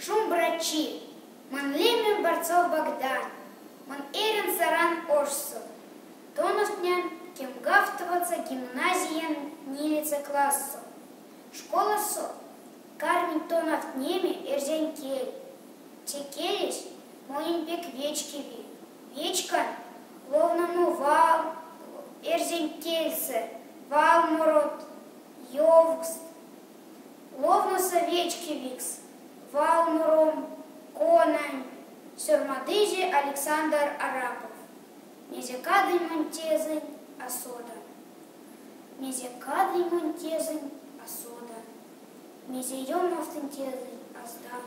Шумбрачи! Монь лемем Борцов Богдан. Мон эрян Саран ошсо. Тонавтнян кемгавтовоце гимназиянь нилеце классо. Школасо карминь тонавтнеме эрзянь кель. Те келесь монень пек вечкеви. Вечкан ловномо вал эрзянь кельсэ валморот, ёвкст. Ловноса вечкевикс валмором, конань сёрмадызе Александр Арапов. Мезе кадынь мон тезэнь, а содан. Мезе кадынь мон тезэнь, а содан. Мезе ёмавтынь тезэнь, аздан.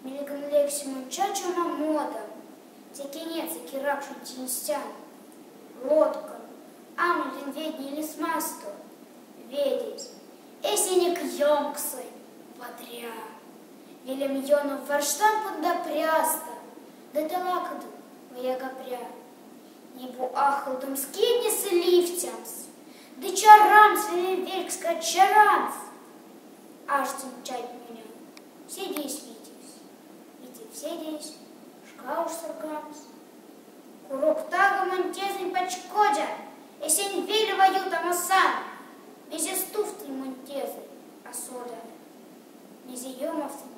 Мельган лекси монь чачома модам, Текенецэ киракшонь тенстян. Лоткан, амолинь ведне лисьмасто. Ведесь, эсенек ёнксонь, вадря. Велем ёнов варштан пунда прясто, Ды талакадынь лияга пря. Ней бу ахолдомс кеднесэ ливтямс, Ды чарамс велень велькска чарамс. Аштинь чатьмоня, седейс витевсь, Витев седейс, шка уш сыргамс. Курок таго мон тезэнь пачкодян, Эсень велева ютамо сан. Мезе стувтынь мон тезэнь, а содан. Мезе ёмавтынь.